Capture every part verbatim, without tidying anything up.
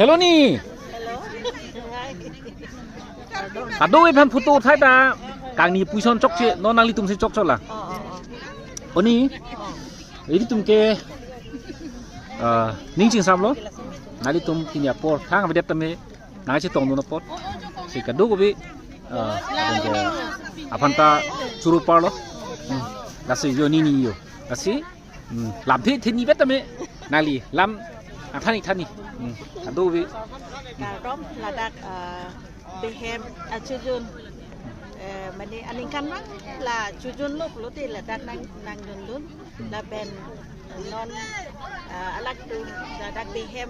Hello ni. Hello. Kadokave aphan photo uthai ta kangni puson chokche, non nanglitum si chokchok la. Oh, oh, oh. Oni, ilitum ke, ah, ning chingsamlo. Nanglitum pini apor thang avedet tame nangchetongdun apot. Si kadokave, ah, aphanta choro parlo. Hmm. Lasi yo nini yo. Lasi, hmm, lamthe theni bet tame nangli lam athani thani. Hmm. Kadokave. Kardom ladak, ah, Behem, ah, Chojun. Eh, mane aningkan ma la Chojun lo pulote ladak nang, nangdundun. Lapen non, ah, alangtum ladak Behem,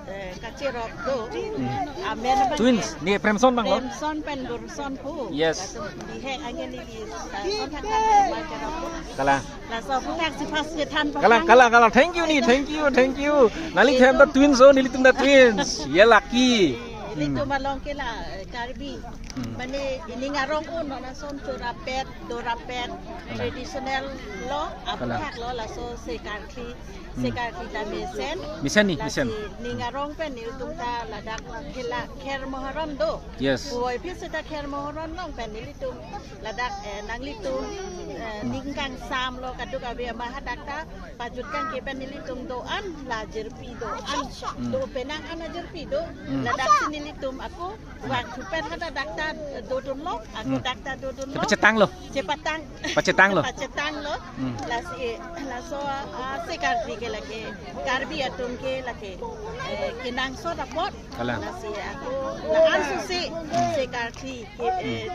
eh, kacherok do. Hmm. Amen abang Twins, ke. Ni Premson abang lo? Premson pen Gurson pu. Yes. Latum bihek angen ni di, ah, son thak thak ma cherok do. Kalang. Laso aphuthak si first chethan. Kalang, palang. Kalang, kalang. Thank you ni, thank you, thank you. Nangli hem ta twins, oh, nelitum ta twins. Ya lucky. Nelitum along ke la, eh, Karbi. Hmm. Mane ining arong un non ason chorapet, dorapet, kalang, traditional lo, kalang, aphuthak lo, laso se karkli, se, hmm, karkli ta mesen. Mesen ni, lasi mesen. Ning arong pen nelitum ta ladak la khela Kher Moharon do. Yes. Puvoiphit seta Kher Moharon long pen nelitum ladak, eh, nanglitum, eh, ning kangsam lo kadokave ama hadak ta pajut kangke pen nelitum do-an la jirpi do-an. Hmm. Do penang an ajirpi do. Hmm. Ladak si nelitum ako vang thupet hadak ta dodunlo, ako, hmm, dak ta dodunlo. Chepachetanglo. Chepatang. Pachetanglo. Pachetanglo. Hmm. Lasi, laso, ah, se karkli ke lake Karbi atum ke lake, eh, kenangsot apot. Kalang. Lasi ako la-an sose, hmm, se karkli ke, eh,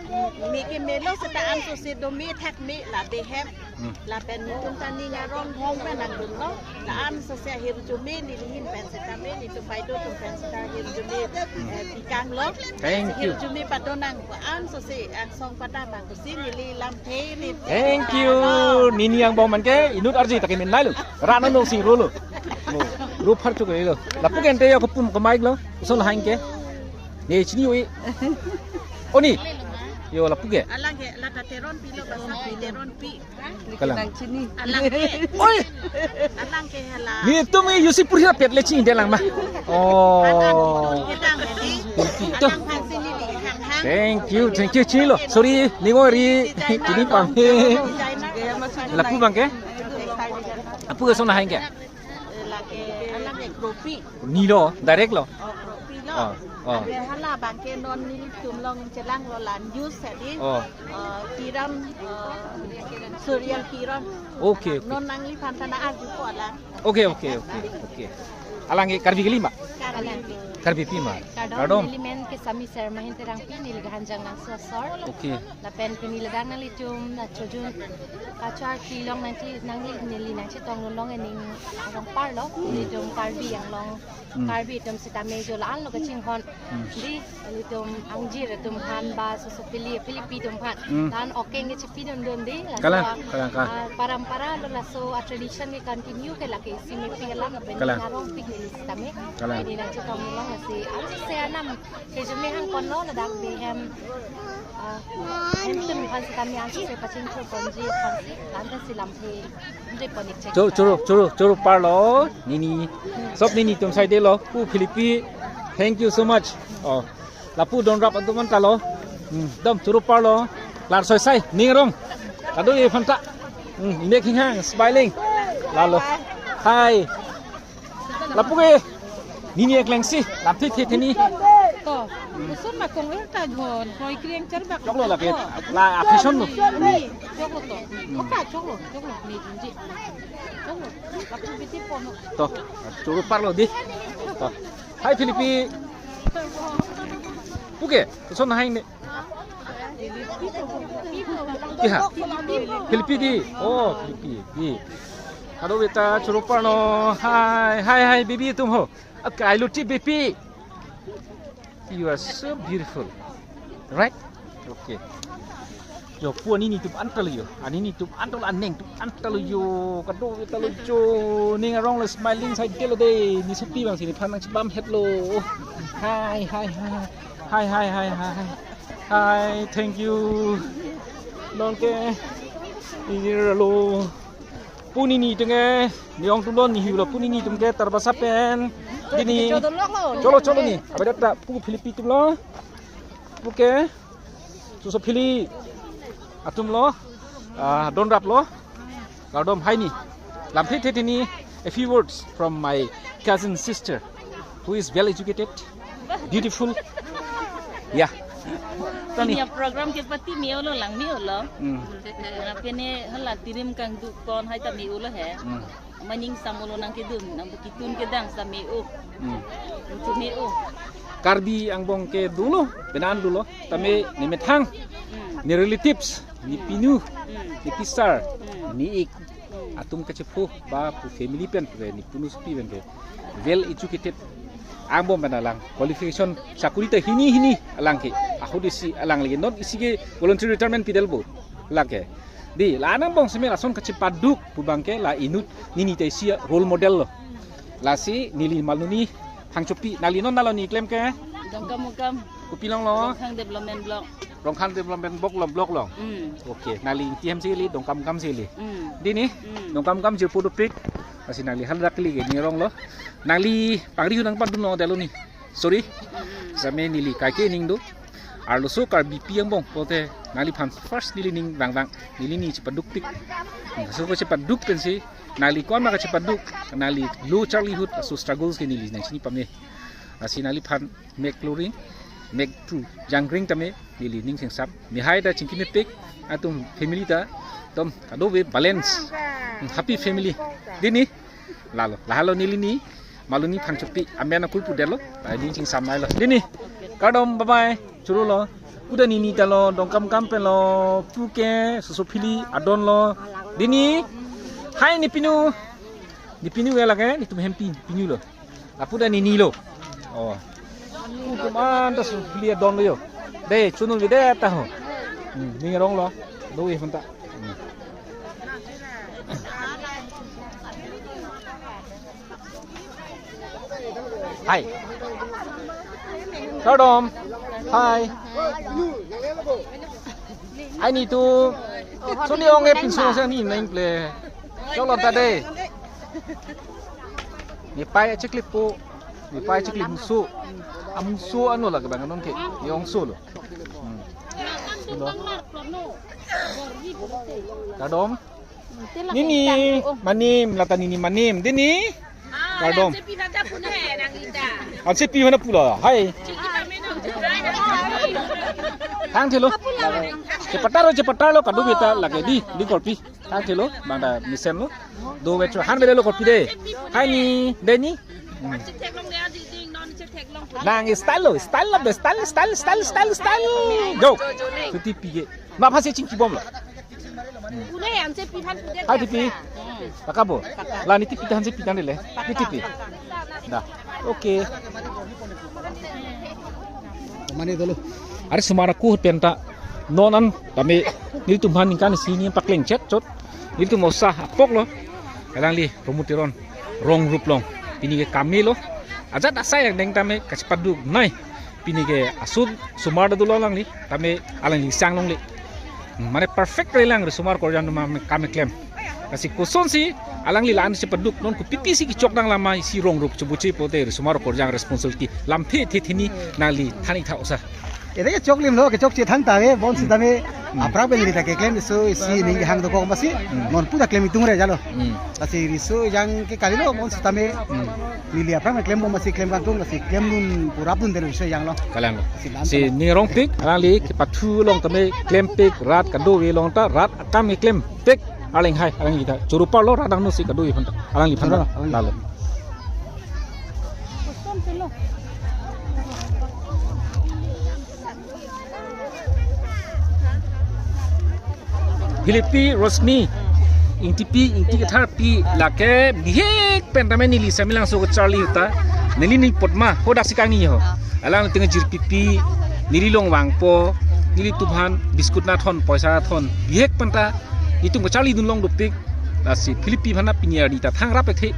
me ke melo seta an sose do me thak me la Behem. Hmm. Lapen nelitum ta ning arong hong pen nangdunlo. La-an sose ahirjume nelihin pen setame, nelitum baido atum pen seta ahirjume, eh, pikanglo. Thank you. Ahirjume padonang, an sose angsong padam abang pusi neli lamthe ni. Thank you. Nini angbong man ke inut arje ta kemin lailo. Rano no sing rolo. Lo, ro phar chuk lo. Lapu ke ante yo kopum ko mic lo. Koson lahai ke. Ne chini yo i. Oni. Yo lapu ke. Alang ke lata Teronpi lo, basa Teronpi. Kalang. Nang chini. Alang ke. Oi. Alang ke hala. Nelitum i yusi purhi pet le chini delang ma. Oh. Alang ke dang ni. Tuh. Alang phan si neli hang hang. Thank you, thank you, chini lo. Sorry, ning ori. Chini pang. Lapu abang ke? Lapu koson lahai ke? Eh, lake, alang ke Kropi. Ni lo, direct lo. Oh, Kropi lo. Oh, oh. Ante hala abang ke non nelitum along chelanglo la news tadi. Oh. Eh, Kiran, eh, Surya Kiran. Okay, okay. Non nangliphan ta nang-arjupo alang. Okay, okay, okay, okay. Alang ke Karbi kali ma? Karbi. Karbipi ma. Kardom. Kardom. Neli men ke Sami Ser Mahin Terangpi, neli Hanjang Nangso asor. Okay. Lapen pini ladak nanglitum, na Chojun kachar kilong nangji, nangli neli nangchetongdun long ening arong parlo. Hmm. Nelitum Karbi Anglong, hmm, Karbi atum sitame jo la-an lo kachinghon. Hmm. Di, nelitum angjir atum aphan ba soso Philip, Philippi atum aphan. Hmm. La-an okeng ke chepidundun di, laso, kalang, kalang, kalang, ah, parampara lo, laso a-tradition ke continue ke lake isi mepi alam, kalang, ning arongpik neli sitame. Kalang. Pini nangchetongdun long lasi an sose anam kejumi hang konlo ladak Behem, ah, hemtun aphan sitame an sose pachingthur ponji aphan si, la-an ta si lamthe nri pon ik chek. Choro, choro, choro, choro parlo, nini. Sob nini atum saidelo, pu Philippi, thank you so much. Oh, lapu donrap atum anta lo. Hmm, dam choro parlo, lar soi sai, ning arong. Kadokave aphanta. Hmm, inek hinghang, smiling. Lalo. Hi. Lapu ke nini ekleng si, lamthe the theni. To, koson ma kong er ta jon, koi kriang charbak. Choklo lake, la a-fashion lo. Ni, choklo to. Oka choklo, choklo, ni jinji. Choklo, lapu biti pono. To, choro parlo di. To. Hi, Philippi. Pu ke, koson hai ne. Kiha? Philippi di. Oh, Philippi di. Kadokave ta choro parlo. Hi, hi, hi, baby atum ho. Akai lo ti baby. You are so beautiful. Right? Okay. Yo, pu anini atum anta lo yo. Anini atum anta lo, aneng atum anta lo yo. Kadokave ta lo yo. Ning arong lo, smiling saidelo de. Ni sopi abang si nephan nangchebam het lo. Hi, hi, hi. Hi, hi, hi, hi, hi. Hi, thank you. Non ke, ini lo. Pu nini atum ke, ni ong tulon ni hilo pu nini atum ke, Tarbasa pen. Dini. Cholo, cholo ni. Abedat ta pu Philippi atumlo. Puke. Soso Philly atumlo. Ah, don raplo. Kardom hai ni. Lamthe the ni, a few words from my cousin sister who is well educated, beautiful. Yeah. Tani. Pini program kepathu me-olo, lang me-olo. Hmm. Pini hala tirim kangduk kon hai ta me-olo he. Hmm. Maning samolo nangkedun, nangpakitun kedang sa me-o. Hmm. Mutu me-o. Karbi angbong ke dolo, penan dolo. Tame ne methang, Hmm. ne relatives, ne pinu, Hmm. ne pisar, Hmm. ne ik. Hmm. Atum kachepho ba pu family pen pu ne punu supi pen ke. Well educated. Angbong pen alang. Qualification sakuri ta hini hini alang ke. Ahut isi alang lagi. Not isi ke voluntary retirement pidel bo. Lake. Di, la angbong seme lason kachepaduk pu abang ke la inut nini ta isi role model lo. Lasi neli maloni Phangchopi, nangli non nalo ni klem ke? Dongkamukam. Kopi along lo? Rongkhang Development Block. Rongkhang Development Block lo, block lo. Hmm. Okay, nangli Ingti hem si ili, Dongkamukam si ili. Hmm. Dini, Hmm. Dongkamukam jirpo dopik. Lasi nangli haladak ili ke ning arong lo. Nangli pangri hu nangpadun lo dalo ni. Sorry. Hmm. Same neli kaike ning do. Arloso Karbipi angbong pote nangliphan first neli ning vangvang, neli ning chepadukpik. So ko chepaduk pensi nangli ko-an ma kachepaduk, nangli lo charlihut aso struggles ke neli nangchini pame. Lasi nangliphan mek loring, mek tru jangring tame neli ning sengsap. Mehai ta chingki mepik, atum family ta tom kadokave balance, happy family. Dini, lalo, lahalo neli ni, maloni Phangchopi, amen akur pudetlo, ta ning chingsam nailo. Dini, kardom, bye bye, churolo. Puda nini ta lo, Dongkamukam pen lo, puke, Soso Philly, adon lo. Dini, hai ne pinu, ne pinu ya lake, netum hempi, pinu lo. Lapu ta nini lo. Oh. Pu komantu Soso Philly adon lo yo. Dei, chunun vide ta ho. Hmm, ning arong lo. Doi phanta. Hmm. Hai. Kardom. Hai. Ai netum. Soni ong e pinso sa ni nang ple. Cholo ta dei. Ne pai achikli po. Ne pai achikli muso. Amuso ano lake bang anon ke. Ne ongso lo. Hmm. Lo. Kardom. Nini manim, lata nini manim. Dini. Kardom. Anse pi mana pula. Hai. Thangthelo. Chepataro, chepataro kadokave ta lake di, di korpi. Thangthelo, bang ta mesen lo. Do wet cho han bele lo korpi dei. Hai ni, dei ni. Hmm. Nang style lo, style lo, style, style, style, style, style. Go. Suti pige. Ma phasi chingki bom lo. Pune anse pi han pide. Hai tipi. Paka bo. La ne tipi han se pi tang le. Ne tipi. Da. Okay. Mane dolo. Are sumar aku pen ta non an tame nelitum aphan ningkan isi ni pakleng chet chot. Nelitum osa apok lo. Alangli Promo Teron rong rup along. Pini ke kami lo. Ajat asai angdeng tame kachepaduk nai. Pini ke asul sumar ta dolo alangli. Tame alangli sang longle. Mane perfect re lang risomar korjang atum kam keklem. Lasi kosonsi alangli la-an chepaduk non kopi pisi kechok dang lama isi rong rup chebuche pote risomar korjang responsibility. Lamthe the thini nangli thani tha osa. Ede kechok lim lo, kechok chethan ta ke, bon Hmm. sitame Hmm. aphrang pen rita keklem so isi ning hang dokok masi, Hmm. non pu ta klem itung re jalo. Hmm. Lasi riso ejang ke kali lo, bon sitame Hmm. neli aphrang klem bom masi klem kangtung, lasi klemdun purapdun den riso ejang lo. Kalang lo. Lasi lam Si tama. Ning arongpik, alangli kepathu along tame klempik rat kadokave along ta rat akam keklempik. Arleng hai, alangli ta. Choro parlo rat angno si kadokave aphan ta. Alangli aphan ta. Choro, alangli. Lalo. Philippi, Rosmi, Ingtipi, Ingti Ketharpi, lake bihek pen tame neli Samelangso kacharli ahut ta, neli ni potma, hodak si kangni ho. Alang ting jirpipi, neli long vangpo, nelitum aphan biscuit nathon, poisa nathon, bihek pen ta, netum kacharlidun long dopik, lasi Philippi aphan pini arni ta thang rap ethe.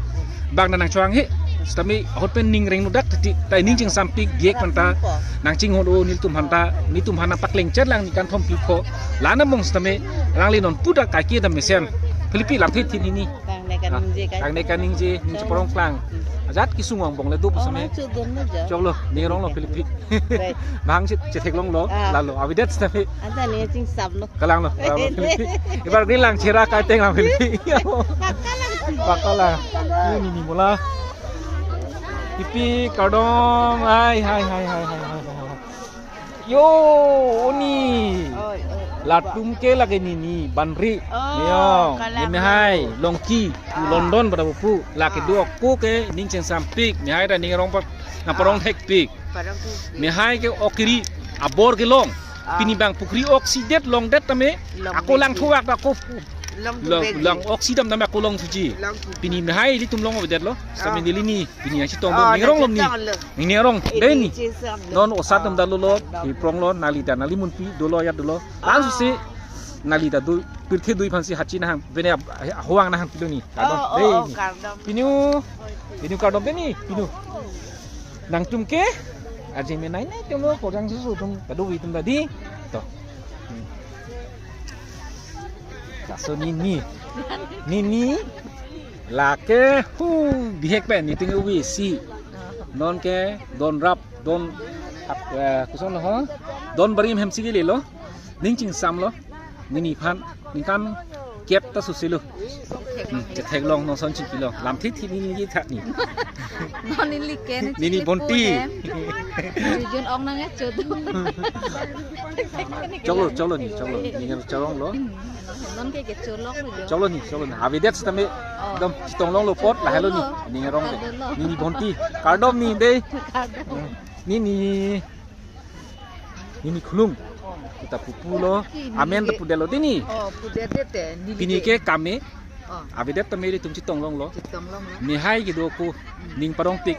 Bang na nangchewang he. Sitame ahut pen ning rengno dak titi. Ta ning chingsampik bihek pen ta. Nangchinghon-o nelitum aphan ta. Netum aphan pakleng chet lang ni kanthom pi pho. La angbong sitame alangli non pu ta kaike dam mesen. Philippi lamthe thini ni. Kang ne Ah, kaningje kai. Kang ne kaningje, ning cheparong klang. Ajat kesung angbong le do pu same. Choklo, ning aronglo Philippi. Bang chit chetheklonglo, lalo. Avedet sitame. Anta ning chingsam lo. Kalanglo, lalo Philippi. Ibar grill lang chera kai teng lang Philippi. Pakalang. Nini, nini mo la. Philippi kardom. Hai, hai, hai. Yo, oni. Oi, oi. Latum ke lake nini, Banri. Oh, niyong, kalang. Nini hai, Longki, pu London pada pu. Lake do ako ke, ning chengsampik, nihai ta ning arong pa, nang parong thekpik. Parong thekpik. Nihai ke ok kiri, abor kelong. Pini bang pukri ok sidet longdet tame, ako lang thuak ta ako. Lang ok sidam tame ako long thuji. Pini nihai ilitum long avedetlo, sitame neli ni, pini nangchetonglo, ning aronglo ni. Ning arong, dei ni. Non osat atum dalo, ipronglo, nangli ta, nangli munpi dolo, ajat dolo. Langsung si, nangli ta do, pirthe do aphansi hachi nahang, bene ab-, ahuang nahang pilo ni. Kardom, dei ni. Pinu, pinu kardom dei ni, pinu. Nangtum ke, aje menai nai tumlo, korang susu tum, kadokave atum tadi. To. Hmm. Laso nini. Nini. Lake hu bihek pen niting uwi si. Non ke don rap, don hap, eh, koson lo ho. Don barim hem si kelelo. Ning chingsamlo. Nini aphan ningkan kep ta susilo. Hmm, chetheklong nangson chingkilo. Lam thit thit nini ke tha ni. Non neli ke ni nini bonti. Jujun ong nang e chodo. Choklo, choklo ni, choklo. Ning aronglo. Non ke ke cholok lo jo. Choklo ni, choklo ni. Avedet sitame. Oh. Dom chitong longlo apot lahelo ni. Choklo. Ning arong de. Choklo. Nini bonti. Kardom ni dei. Kardom. Hmm. Nini. Nini khulung. Oh. Kita pupu lo. Nini amen ke ta pudetlo dei ni. Oh, pudet dei te. Nini pini ke kame. Oh. Avedet tame ilitum chitong longlo. Chitong longlo. Nihai kedo ako. Hmm. Ning parongpik.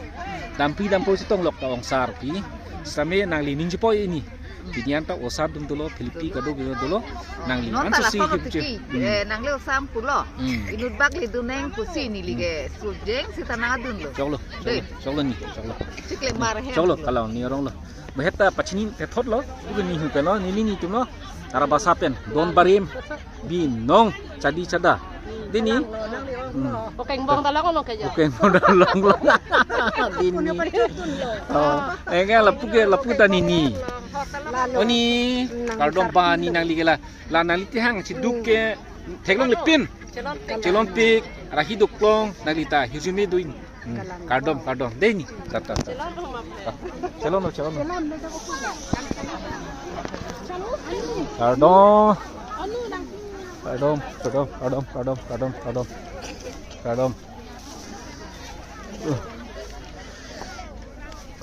Dampi dampo chitong lok ta ongsar pi. Sitame nangli ning chepoi ni. Pini anta osat atum dolo, Philippi kadokave dolo. Nangli non ta anso si laso hip che. Tiki. Hmm. Eh, nangli osam pulo. Hmm. Inut bak le dun nang pusi neli ke. Hmm. Sujeng sita nang dunlo. Choklo, choklo, dei. Choklo ni, choklo. Chikle mar he. Choklo, kalong ning aronglo. Baheta pachini tethot lo, ubi ni hu pen lo, neli nitum lo. Arabasa pen, don barim, binong, chadi chada. Dei ni. Hmm. Bokeng bong dalong lo ke jo. Bokeng bong dalong lo. Dei ni. Oh, enke lapu ke, lapu ta nini. Oni, kardom ba ni nangli ke la. La nangli tihang chiduk ke, theklong le pin. Chelonpik, rahi doklong, nangli ta, hijumi duin. Hmm. Kardom, kardom. Dei ni. Tat, tat, tat. Chelon, chelon, chelon. Kardom. Kardom, kardom, kardom, kardom, kardom, kardom. Kardom. Uh.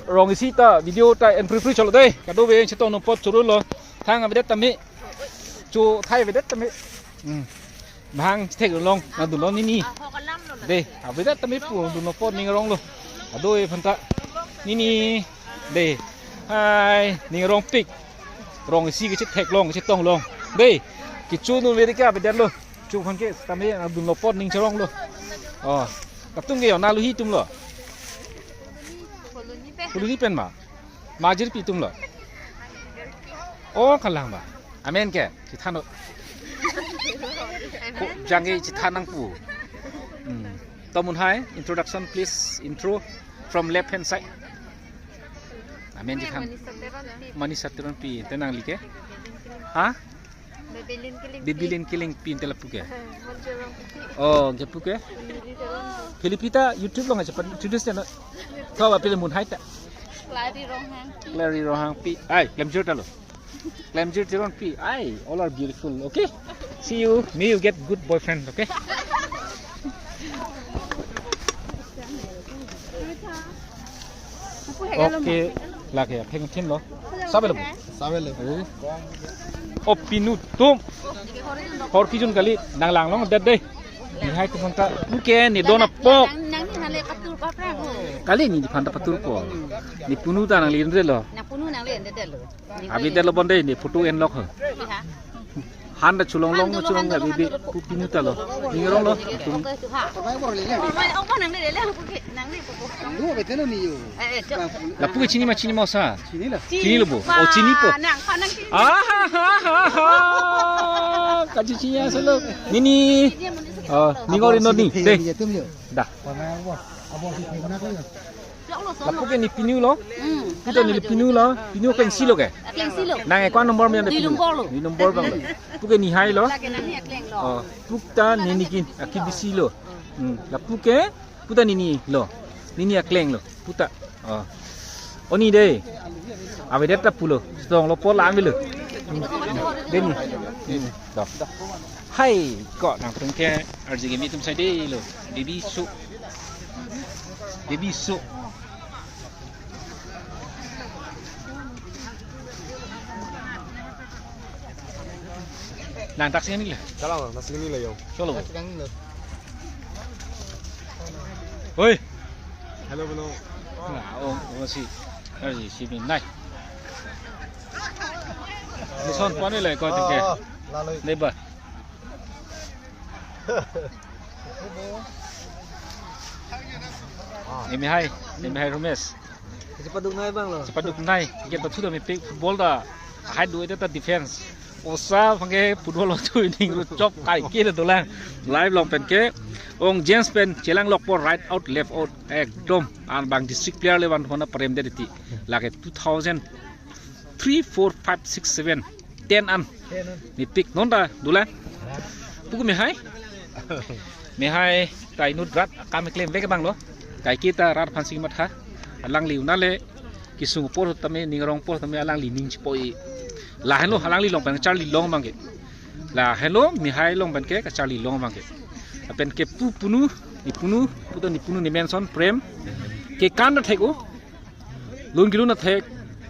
Rong isi ta, video ta, en pri pri cholo dei. Kadokave chetong nangpo choro lo. Thang avedet tame. Cho thai avedet tame. Hmm. Bang chetheklong, nangdunlo nini. Dei, avedet tame pu dunlo apot ning aronglo. Ado e phanta. Nini. Dei. Hai, ning arongpik. Rong isi ke chetheklong, chetong long. Dei. Kecho nu America avedetlo. Cho aphan ke tame nangdunlo apot ning cheronglo. Oh. Latum ke yo nangli atum lo. Koloni pen ma. Majirpi atum lo. Oh, kalang ba. Amen ke, chethano. Ko jangke chethan nangpo. Hmm. To mun hai, introduction please, intro from left hand side. Amen chethan. Manisa Teronpi, te nangli ke? Ha? Bibilin Killing. Bibilin Killing pen te lapu ke. Monjorong Puti. Oh, ke pu ke? Philippi ta YouTube along aja introduce na. Tho ba pil mun hai ta. Clary Ronghang. Clary Ronghangpi. Ai, klemjir ta lo. Klemjir Teronpi. Ai, all are beautiful. Okay? See you. May you get good boyfriend, okay? Okay, lake apheng thin lo. Sabe lo. Sabe lo. Eh. O pinu atum. Hor kijun kali nanglang longdet dei. Ni hai atum ta. Oke, ne don apok. Nang, nang ni hale katur paprang. Kali neli aphan ta paturpo. Ne punu ta nangli enre lo. Nang punu nangli enre lo. Abi det lo bon dei, ne photo enlok ho. Iya. Han ta cholong long, cholong ya bibi pu pinu ta lo. Ning arong lo. Oke, oke, ha. Oke, oke, nang ni le le, oke, nang ni, oke. Lu, betul ni yo. Eh, eh, cok. Lapu ke chini ma, chini ma sa. Chini la. Chini lo bo. Oh, chini po. Nang, pa nang chini. Ah, ha, ha, ha, ha. Kaji chini asa lo. Nini. Oh, ning ori non ni. Dei. Tum yo. Dah. Lapu ke ne pinu lo. Hmm. Puta ne pinu lo. Pinu ke isi lo ke? Akleng isi lo. Nang ekwa number me ne pinu. Dui number lo. Dui number bang lo. Puke ne hai lo. Lake nang ne akleng lo. Oh, puta ne ne kin. Aki bisi lo. Hmm. Lapu ke puta ne ne lo. Ne ne akleng lo. Puta. Oh. Oni dei. Avedet ta pulo. Song lo po lang lo. Deni. Hmm. Do. Hai, ko nangtum ke arji kimi atum sai dei lo. Baby su. Baby su. Nang taksi ni le. Kalau nasi ni le yo. Chalo. Oi. Hello, hello. Na, oh, oh, si. Arji kimi nai. Ni son pani le ko atum ke. Oh, lalu. Neba. Ah. Ne mehai, ne mehai Romesh. Chepaduk nai bang lo. Chepaduk nai. Ke pathu ta mepik football ta. Hai do eta ta defense. Osa abangke football lo tu ining ru chop kai ke le dolang. Live along pen ke. Ong James pen chelang lokpo right out left out. Ekdom. An bang district player le van hona prem de ti. Lake two thousand three, four, five, six, seven, ten an. Ten an. Mepik non ta dolang. Puke mehai. Mehai ta inut rat akam keklem vek bang lo. Kaike ta rat aphan si matha. Alangli unale kesung apor tame ning arong apor tame alangli ning chepoi. Lahenlo alangli along pen charli long abangke. Lahenlo mehai along pen ke kacharli long abangke. Lapen ke pu punu, ne punu, puta ne punu ne mention prem. Ke kan ta thek o. Lun kelun athek,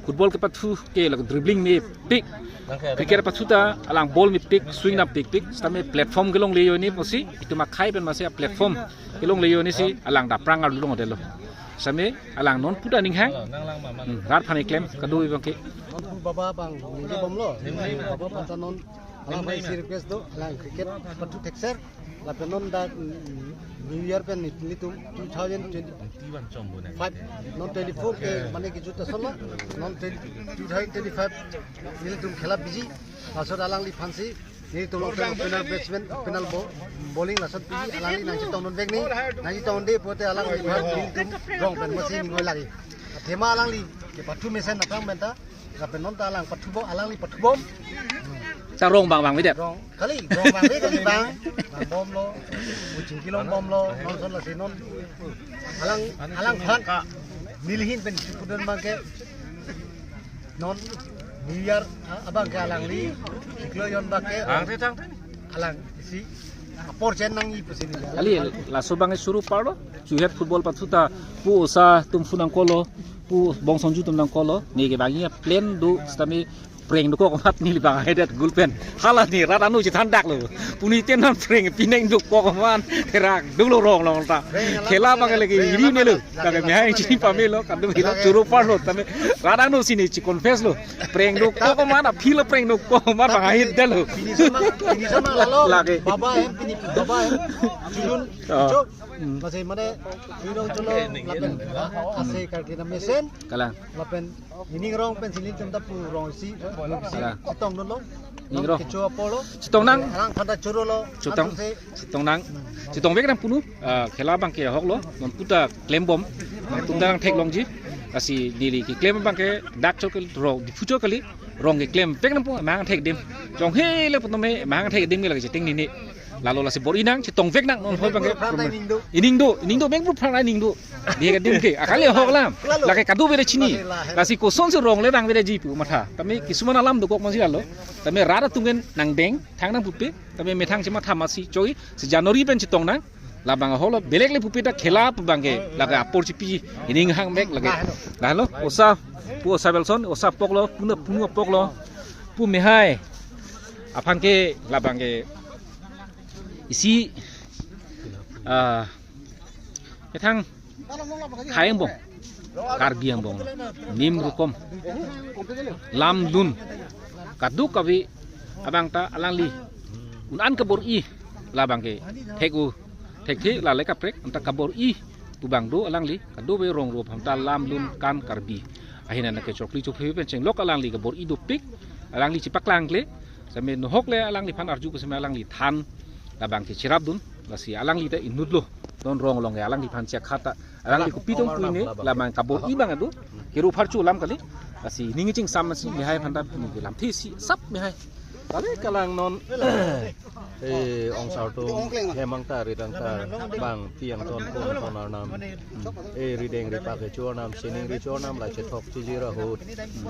football kepathu ke la dribbling mepik. Cricket pathu ta alang ball mepik, swing nangpikpik, sitame platform kelongle yo ne pusi, itum akhei pen masi a platform kelongle yo ne si, alang daprang arlong detlo. Sitame alang non puta aning hang. Hmm, rat aphan keklem, kado abangke. Non pu baba abang, ningje bomlo. Baba aphan ta non, alang aphan si request do, alang cricket pathu thekser. Lapen non dak, mm, New Year pen neli, nelitum two thousand twenty-five, non twenty-four ke mane kejut asonlo, non twenty, two thousand twenty-five nelitum khela biji, laso alangli aphan si, nelitum along pen opener batsman, opener bo-, bowling laso biji, alangli nangchetong non vek ni, nangchetong de pote alangli aphan nelitum rong pen masi ning oi lagi. Athema alangli kepathu mesen aphrang pen ta, lapen non ta alang pathu bom, alangli pathu bom. Ta rong bang bang avedet. Rong, kali, rong bang avedet kali bang. Bang bomlo, kuching kilong bomlo, non son lasi non. Alang, alang phan. Nelihin pen chipudun abangke. Non, New Year, ah, abangke alangli, chiklo jon abangke. Ang te, ang te. Alang, isi, apor chen nangji pusi neli. Ali, laso abangke suru parlo, chuhet football pathu ta, pu osa atum phu nangkoklo, pu bongsongju atum nangkoklo, ne ke bang ya plan do, sitame preng dokok amat neli bang avedet gul pen. Hala ne, rat anu chethan daklo. Puni ten non preng, pineng dokok amat, rak dolo rong long ta. Khela abang lagi, iri ne lo. Lake mehai chini pamelo, kadung hilo choro parlo, tame rat anu si ne chi confess lo. Preng dokok amat, aphi lo preng dokok amat, bang ahit detlo. Finish ma, finish ma lalo. Lake. Baba hem, pini baba hem. Chulun, Oh. Cho. Hmm. Masi mane, chulun chulo, lapen, ase karkli na mesen. Kalang. Lapen, ining rong pen si nelitum ta pu rong si, Kalang. Chetong dolo. Ining rong. Kecho apor lo. Chetong nang. Alang phan ta choro lo. Chetong. Antu se. Chetong nang. Chetong vek nang punu. Ah, khela abangke ahok lo. Non puta klem bom. Nangtum ta nangtheklongji. Lasi neli keklem abangke dak chot ke rong, Diphu chot kali. Rong keklem vek nang pu, mang thek adim. Jong he le pu tame, mang thek adim ke lake cheteng nini. Lalo lasi bor-i nang, chetong vek nang, non hoi abangke. Ining do, ining do, meng bru phrang ining do. Dia ke dim ke, akali ahok alam. Lake kado avedet chini. Lasi koson si rong le nang avedetji pu matha. Tame kisuman alam dokok masi lalo. Tame rat atum ke nangdeng, thang nangpupe. Tame methang chematha masi choi, si January pen chetong nang. Labang ahok lo, belek le pupe ta khela pu abangke. Lake apor chipi, ining hang mek lake. Lahelo, osa, pu osa Belson, osa apok lo, punu, punu apok lo. Pu mehai. Aphan ke labangke. Isi, ah, methang hai angbong, Karbi angbong, nim rukom, lam lun, kadokave abang ta alangli un-an kabor-i labangke thek-o, thekthe lale kaprek, anta kabor-i pu abang do alangli, kadokave rong rup aphan ta lam lun kan Karbi ahin an ke chokli chophe pen chenglok alangli kabor-i dopik, alangli chepaklang kle, sitame nohok le alangliphan arju ke sitame alangli than labangke cherapdun, lasi alangli ta inut lo. Non rong along ke alangliphan chekhat ta. Alangli kopi tong puine, labang kabor-i abang ado. Keru pharchu alam kali. Lasi ning chingsam si mehai aphan ta, ning lamthe si sap mehai. Kali kalang non. Eh, ong sartung, hemang ta, ridang ta, bang, piang ton, pon ton arnam. Eh, rideng ripak kecho arnam, sining richo arnam, la chethok chijir ahut.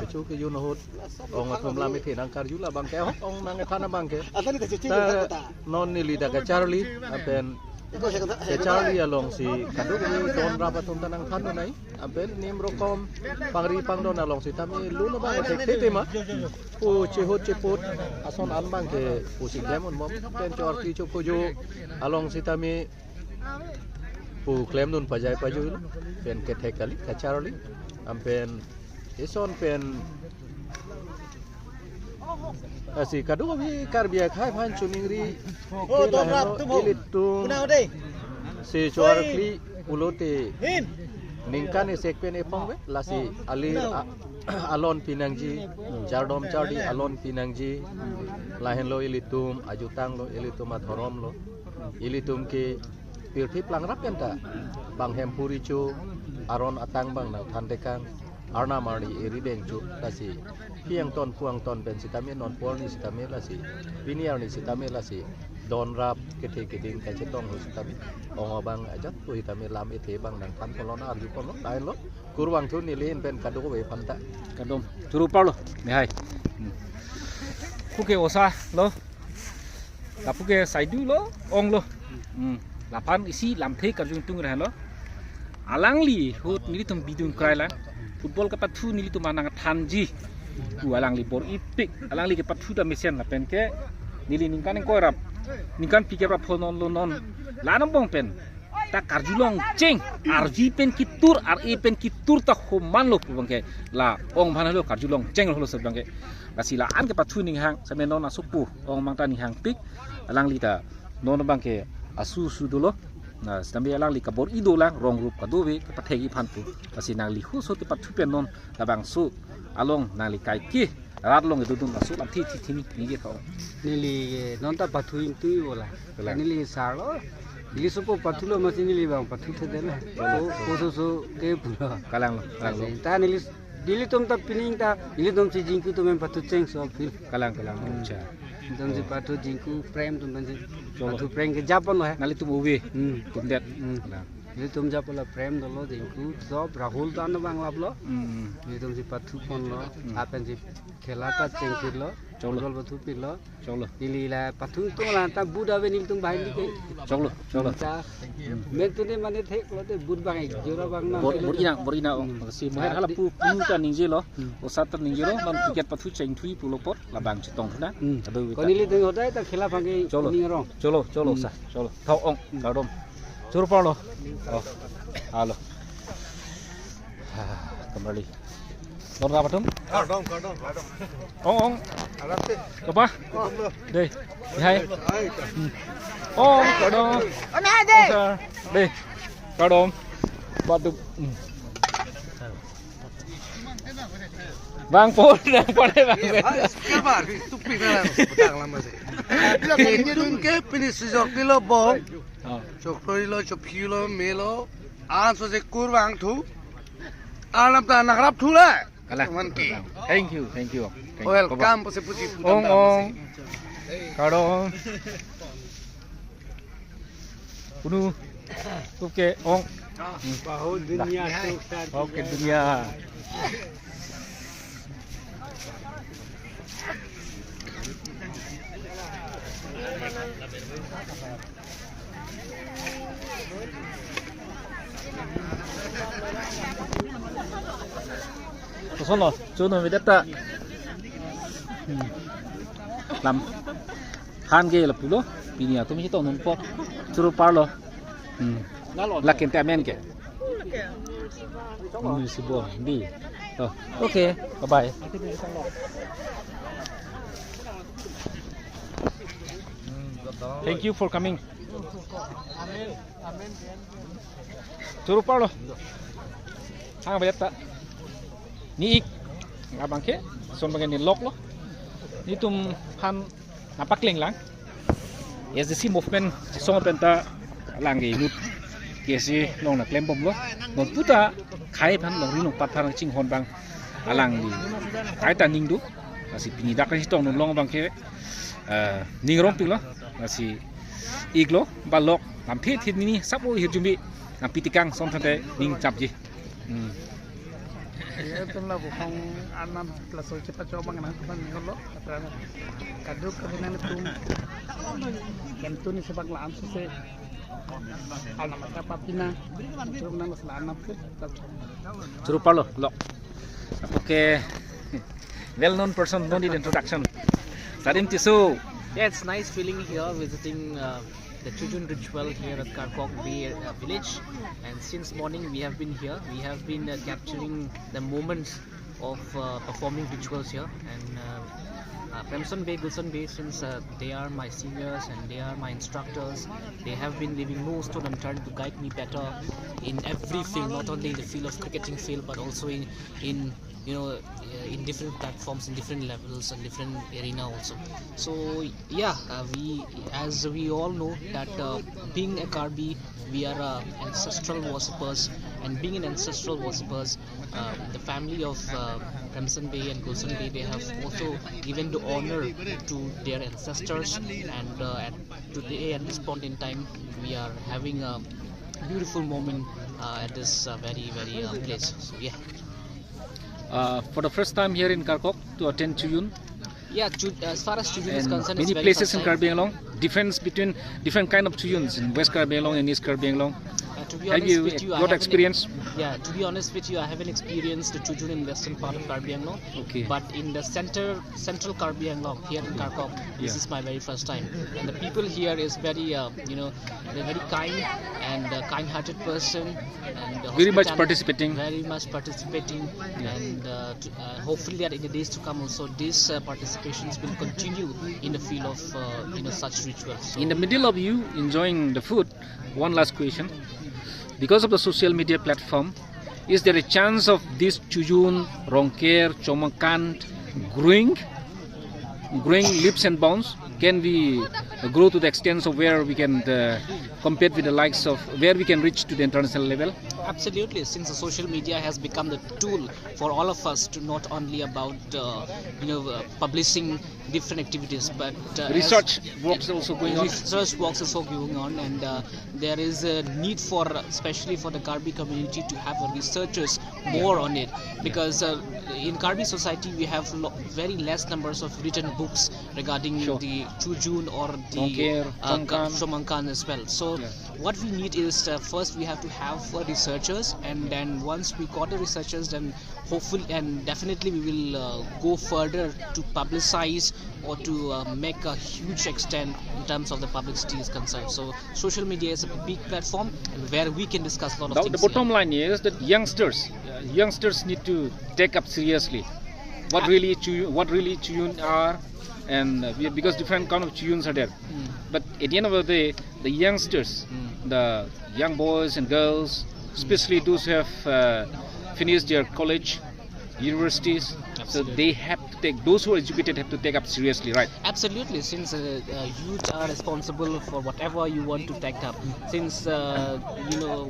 Kecho kejun ahut. Ong atum lam ithe nangkarju labang ke, ong nangkethan abang ke. Ta non neli ta kacharli, lapen kacharli alongsi kadokave don rap atum ta nangthan nai. Lapen nim rokom pangri pangdon along sitame lun abang thekthe tema. Pu chehut cheput ason an abang ke pusi klem un bom. Pen chor ki chokojo along sitame pu klemdun pajai pajui lo. Pen kethek kali kacharli. Lapen ison pen asi kadokave Karbi akhai aphan choningri. Oh, don rap atum ho. Ilitum. Kuna ho dei. Si chor kli pulote. Hin. Ningkan isi pen epong ave, lasi alir a-, alon pinangji, chardom chardi alon pinangji, lahenlo ilitum ajutang lo, ilitum adhorom lo, ilitum ke pirthe plang rap pen ta, bang Hemphu richo, aron atang bang nangthan tekang, arnam arni eri dengchu, lasi piang ton puang ton pen sitame non pu arni sitame lasi, pini arni sitame lasi, don rap kethe keding kachetong lo sitame, ong abang ajat pu sitame lam ithe bang nangthan ponlo, arju ponlo, lahenlo, kurvangthu neli ahin pen kadokave aphan ta. Kardom, choro parlo, mehai. Hmm. Puke osa lo. Lapuke saidu lo, ong lo. Hmm. Laphan isi lamthe karjung tung rahan lo. Alangli ahut nelitum bidung krai lang. Football kepathu nelitum anang thanji. Pu alangli bor-ipik. Alangli kepathu ta mesen lapen ke. Neli ningkan ingkoi rap. Ningkan phlikep rap phononlo non. La angbong pen. Ta karjulong cheng. Arji pen kitur, ar-e pen kitur ta homan lo pu abang ke. La ong aphan lo karjulong cheng lo so abang ke. Lasi la-an kepathu ninghang. Same non asopo. Ong abang ta ninghangpik. Alangli ta non abang ke asu su dolo. Na, sitame alangli kabor-i dolang, rong rup kadokave, kepathek-i aphan pu. Lasi nangli ahut so kepathu pen non, labangso along nangli kaike, rat along kedodun laso lamthe thi thini, ningje tha-ong. Neli, eh, non ta pathu ingtui bola. Kalang. Neli sar lo. Neli sopo pathu lo masi neli bang pathu thedetlo. Kalang. Ko, ko so so ke pulo. Kalang lo, kalang lo. Lasi ta neli Nelitum ta pining ta, nelitum si jingku atum pen pathu chengso aphi. Kalang, kalang. Hmm. Acha. Nelitum si pathu jingku prem atum pen si. Cholo. Pathu prem ke japon lo he. Nanglitum ove. Hmm. Tum det. Hmm. Kalang. Nelitum japon lo prem dolo jingku. Sob Rahul ta angbong lap lo. Hmm, hmm. Nelitum si pathu ponlo. Hmm. Lapen si khela ta chengpirlo. Cholo. Football pathu pirlo. Cholo. Neli la pathu tung la ta but ave nelitum bahai ni ke. Cholo, cholo. Ta men tu ne mane thek lo te but bang ek jora bang na. Bor, bor-i nang, bor-i nang, oh. Hmm. Si moher hala pu, pu ta ningjelo. Hmm. Osa ta ningjelo, non cricket pathu chengthui pulo apot, labang chetong na. Hmm. Ado wita. Ko neli deng hodai ta khela bang ke. Cholo. Ning rong. Cholo, cholo, hmm. Sa, cholo. Tha-ong, hmm. Kardom. Choro parlo. Oh. Alo. Ah, kembali. Don rap atum? Kardom, kardom, kardom. Ong, ong. Arap te. Kapa? Kardom lo. Dei. Hai. Hai. Hmm. Ong, kardom. Ong, hai, dei. Ong, sir. Dei. Kardom. Badu. Hmm. Bang po, bang po, bang. Iya, Pak. Kabar, tupi na lang. Petang lama sih. Ini ke pini sejok kilo bom. Oh. Choklo lo, chophi lo, melo. An so se kurvangthu. Alam ta nangrap thu la. Kalang. Teman ke. Thank you, thank you. Thank you. Welcome, pase puji pu. Ong, tam tam ong. Kardom. Unu. Tuke, ong. Bahut duniya, tuk sa. Okay, duniya. Koson lo, chonong vedet ta. Hmm. Lam. Han ke lapulo, pini atum chetongdun apot. Choro parlo. Hmm. Lakin te amen ke. Municipal. Di. Oh, okay. Bye bye. Thank you for coming. Choro parlo. Hang bayat ta. Ni ik. Abang ke. Son abang ke ni lok lo. Nelitum aphan nangpaklang lang. S D C movement song pen ta lang ke inut. K S A along nangklembomlo. Non puta khei aphan, longri longpat aphan chinghon abang alangli kaita aning do. Lasi pini dak chetong non along abangke, eh, ning rongpiklo. Lasi iklo, balok, lamthe thit nini, sabo hirjume, nangpitekang, son thante ning chapji. Hmm. Ya, tum la bukhong anam la so chepa cho abang nangtum ning lo, katra na. Kaduk kaduk nangtum. Kem tu ni sebak la am suse. Anam apa pina? Tum nang la anam ke. Churu parlo, lok. Okay. Well-known person, no need introduction. Sarim Tisso. Yeah, it's nice feeling here visiting uh, the Chujun ritual here at Karkok Bey uh, village. And since morning we have been here. We have been uh, capturing the moments of uh, performing rituals here. And uh, uh, Premson Bey, Gulson Bey, since uh, they are my seniors and they are my instructors, they have been leaving no stone unturned to guide me better in every field, not only in the field of cricketing field, but also in in you know uh, in different platforms, in different levels and different arena also. So yeah, uh, we, as we all know that uh, being a Karbi, we are uh, ancestral worshippers, and being an ancestral worshippers, uh, the family of uh, Premson Bey and Gulson Bey, they have also given the honor to their ancestors, and uh, at today, at this point in time, we are having a beautiful moment uh, at this uh, very very uh, place. So yeah. Uh, for the first time here in Karkok to attend Chujun. Yeah, Chu- as far as Chujun is And concerned, many it's very places in first time. Karbi Anglong, difference between different kind of Chujuns in West Karbi Anglong and East Karbi Anglong. Uh, to be Have honest you with you, I got haven't experience? Yeah, to be honest with you, I haven't experienced the Chujun in western part of Karbi Anglong. Okay. But in the center, central Karbi Anglong, here in Karkok, this Yeah. is my very first time. And the people here is very, uh, you know, they're very kind and uh, kind-hearted person. And uh, Very much hospital- participating. Very much participating. Yeah. And uh, to, uh, hopefully that in the days to come also, these uh, participations will continue in the field of uh, you know such rituals. So In the middle of you enjoying the food, one last question. Because of the social media platform, is there a chance of this Chujun, Rongker, Chomakan growing, growing leaps and bounds? Can we grow to the extent of where we can uh, compete with the likes of, where we can reach to the international level? Absolutely, since the social media has become the tool for all of us to not only about uh, you know uh, publishing different activities, but uh, as Research works also going on. Research works also going on, and uh, there is a need for, especially for the Karbi community, to have a researchers more on it, because uh, in Karbi society we have lo- very less numbers of written books regarding Sure. the Chujun or the Rongker, uh, Chomakan. Chomakan as well. So Yeah. what we need is uh, first we have to have uh, researchers, and then once we got the researchers, then hopefully and definitely we will uh, go further to publicize or to uh, make a huge extent in terms of the publicity is concerned. So social media is a big platform where we can discuss a lot of The, things the bottom here. line is that youngsters, uh, youngsters need to take up seriously what Ah. really Chuyu, what really Chuyun are, and uh, we- because different kind of Chuyuns are there. Mm. But at the end of the day, the youngsters, Mm. the young boys and girls, especially those who have uh, finished their college, universities, so Absolutely. they have to take, those who are educated have to take up seriously, right? Absolutely, since uh, uh, youth are responsible for whatever you want to take up. Since uh, you know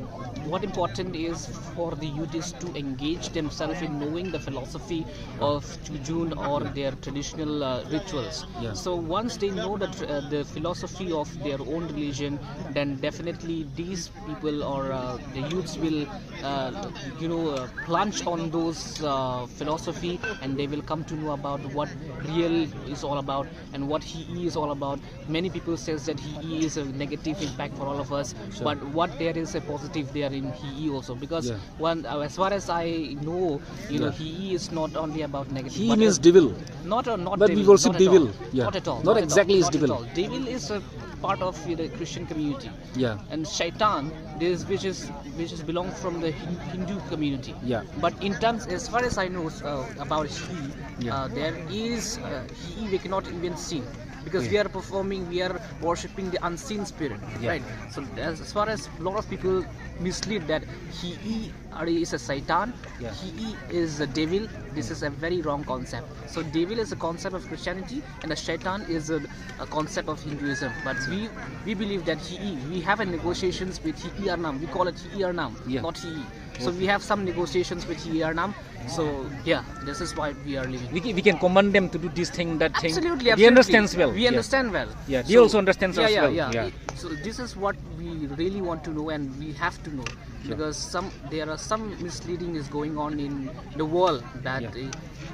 what important is for the youth is to engage themselves in knowing the philosophy of Chujun or their traditional uh, rituals. Yeah. So once they know that uh, the philosophy of their own religion, then definitely these people or uh, the youths will uh, you know uh, plunge on those uh, philosophy, and they will come to know about what real is all about and what he is all about. Many people says that he is a negative impact for all of us, Sure. but what there is a positive there in he also, because Yeah. one uh, as far as I know, you know, Yeah. he is not only about negative. He but means uh, devil. Not uh, not But we devil, worship not at devil. all. Yeah. Not at all. Not Not at exactly all. as Not at devil. all. Devil is a part of the Christian community. Yeah. And Shaitan, this which is which is belong from the Hin- Hindu community. Yeah. But in terms, as far as I know uh, about he, Yeah. uh, there is uh, he we cannot even see. because we are performing, we are worshipping the unseen spirit, right? So as, as far as a lot of people mislead that Hi-i are, is a shaitan, Hi-i is a devil. This is a very wrong concept. So devil is a concept of Christianity, and a shaitan is a, a concept of Hinduism. But we we believe that Hi-i, we have a negotiations with Hi-i Arnam. We call it Hi-i Arnam, not Hi-i. So we have some negotiations with Hi-i Arnam. So yeah, this is why we are leaving. We can, we can command them to do this thing, that thing. Absolutely, absolutely. They understands well. We understand well. Yeah, they also understands well. Yeah, yeah. So this is what we really want to know, and we have to know, because some, there are some misleading is going on in the world that, uh,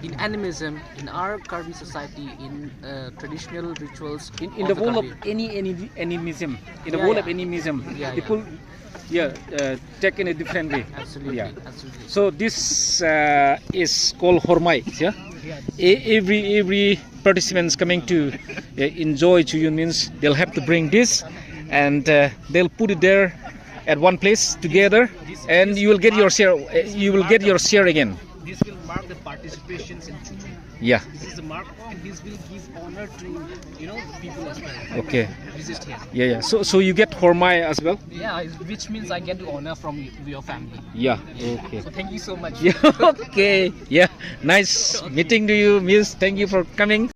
in animism, in our Karbi society, in, uh, traditional rituals in, in of the the world of Karbi. Any, any animism, in the world of animism, people, yeah, uh, take in a different way. Absolutely, absolutely. So this, uh, is called hormai. Yeah. E- every every participants coming to, uh, enjoy Chojun means they'll have to bring this, and, uh, they'll put it there at one place together, and you will get your share. Uh, you will get your share again. This will mark the participations in Chojun. Yeah. This is the mark, and this will give honor to, you know, the people as well. Okay. Visit here. Yeah, yeah. So, so you get hormai as well? Yeah, which means I get the honor from y- your family. Yeah. Okay. So thank you so much. Yeah. Okay. Yeah. Nice meeting to you, Miss. Thank you for coming.